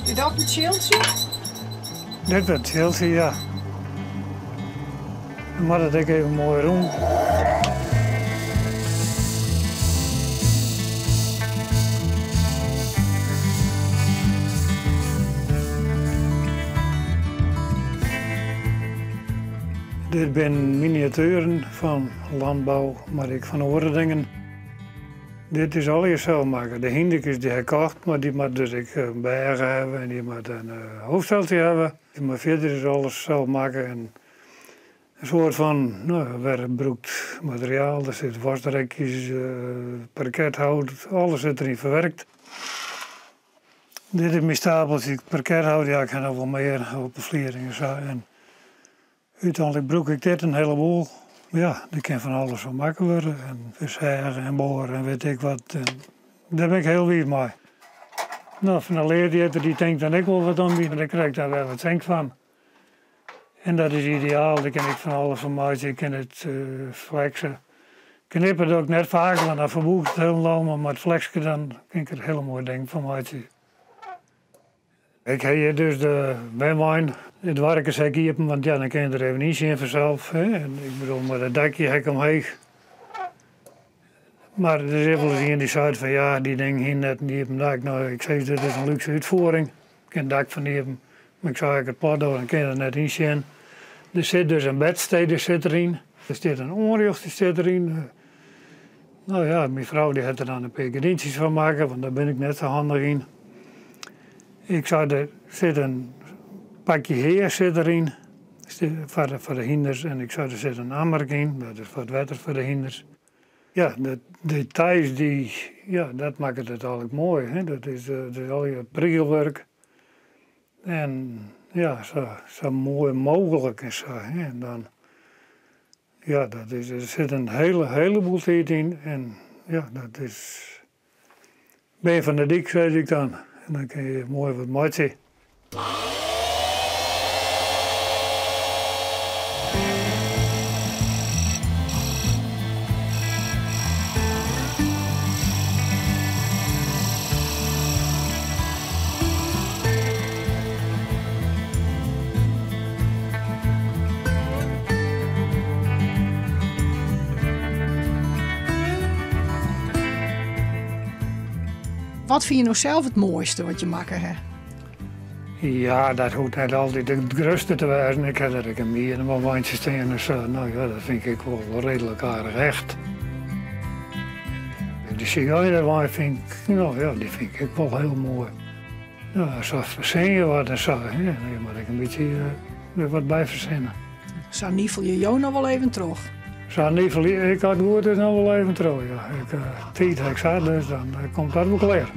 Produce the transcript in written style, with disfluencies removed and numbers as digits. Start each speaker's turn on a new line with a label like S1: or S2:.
S1: Is dat in tsjiltsje?
S2: Dit wurdt tsjiltsje, ja. Dan moat it ek even moai rûn. Dit binne miniatueren fan landbou, mar ek fan oare dingen. Dit is allegear sels makke. De hynderkes dy ha ik kocht, mar dy moat dus ek in brêge hawwe en dy moat in hoofdsteltsje hawwe. Mar fierder is alles sels makke en in soart fan no, werbrûkt materiaal. Der sit wasrekjes, parkethout, alles sit deryn ferwerkt. Dit is myn stapeltsje parkethout, ja ik ha noch wol mear op de flier en sa. En úteinlik brûk ik dit in heleboel. Ja, der kin fan alles fan makke wurde en seage en boar en wit ik wat. En dêr bin ik hiel wiis mei. No, fan de leadjitter dy tinkt dan ek wol wat om my, dêr krij ik dan wer wat sink fan. En dat is ideaal, dêr kin ik fan alles fan meitsje. Ik kin it flekse. Knippe doch ik net faak, want dan ferbûcht it hielendal, mar mei it flekske dan kin ik der hiele moaie dingen fan meitsje. Ik ha hjir dus de wenwein. It doarke set ik iepen, want ja, dan kin je der even yn sjen fansels. En ik bedoel, mei dat dakje ha ik omheech. Mar der is wolris ien dy seit fan ja, dy dingen hiene net in iepen dak. No, ik sis dit is in lúkse útfiering. Ik kin it dak fan iepen, mar ik sei ek it plat doch, dan kin je der net yn sjen. Der sit dus in bedstee sit deryn. Der stiet in oanrjocht sit deryn. No ja, myn frou dy hat der dan in pear gerdyntsjes fan makke, want dêr bin ik net sa handich yn. Ik sei der sit in pakje hea sit deryn foar de, foar de hynders en ik sei der sit in ammerke yn, dat is foar it wetter foar de hynders. Ja, de details dy, ja, dat makket it eigentlik moai. Hè? Dat is, dat is allegear prigelwurk. En ja, sa, sa moai mooglik en sa. Hè? En dan, ja, dat is, der sit in hiele, heleboel tiid yn en ja, dat is. Bin je fan de dyk, sis ik dan. En dan kin je moai wat meitsje.
S1: Wat fine je no sels it moaiste wat je makke ha?
S2: Ja, dat hoecht net altyd it grutste te wêzen. Ik ha der ek in mieneweintsje stean en sa. No ja, dat fyn ik wol reedlik aardich echt. De sigarewein fyn ik, no ja, dy fyn ik ek wol hiel moai. Ja, sa fersin je wat en sa. Hè. Je moat ek in bytsje der wat by fersinne.
S1: Sa nifelje jo noch wol even troch?
S2: Sa nifelje ik as it goed is noch wol even troch, ja. Ik, tiid ha ik sa, dus dan komt dat wol klear.